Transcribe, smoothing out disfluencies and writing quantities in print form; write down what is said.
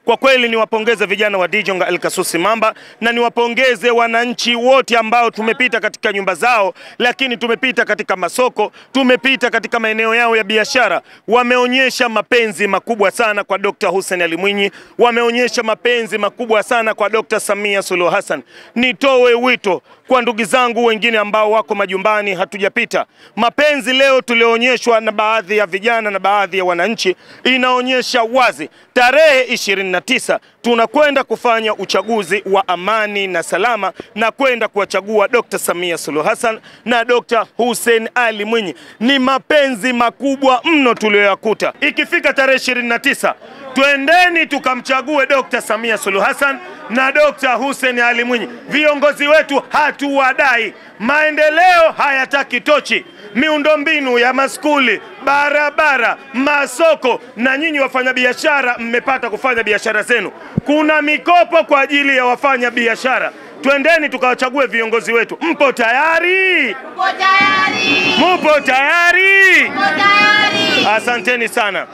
Kwa kweli niwapongeze vijana wa Dijonga El-Kasusi Mamba na niwapongeze wananchi wote ambao tumepita katika nyumba zao, lakini tumepita katika masoko, tumepita katika maeneo yao ya biashara. Wameonyesha mapenzi makubwa sana kwa Dr. Hussein Ali Mwinyi, wameonyesha mapenzi makubwa sana kwa Dr. Samia Suluhu Hassan. Nitoe wito kwa ndugu zangu wengine ambao wako majumbani hatujapita. Mapenzi leo tulionyeshwa na baadhi ya vijana na baadhi ya wananchi inaonyesha wazi tarehe 29 tunakwenda kufanya uchaguzi wa amani na salama na kwenda kuwachagua Dr. Samia Suluhu Hassan na Dr. Hussein Ali Mwinyi. Ni mapenzi makubwa mno tuliyoyakuta. Ikifika tarehe 29 twendeni tukamchague Dr. Samia Suluhu Hassan na Dr. Hussein Ali Mwinyi. Viongozi wetu hatuwadai. Maendeleo hayataki tochi. Miundombinu ya maskuli, barabara, masoko, na nyinyi wafanyabiashara mmepata kufanya biashara zenu. Kuna mikopo kwa ajili ya wafanyabiashara. Twendeni tukawachague viongozi wetu. Mpo tayari? Mpo tayari? Mpo tayari? Mpo tayari. Asanteni sana.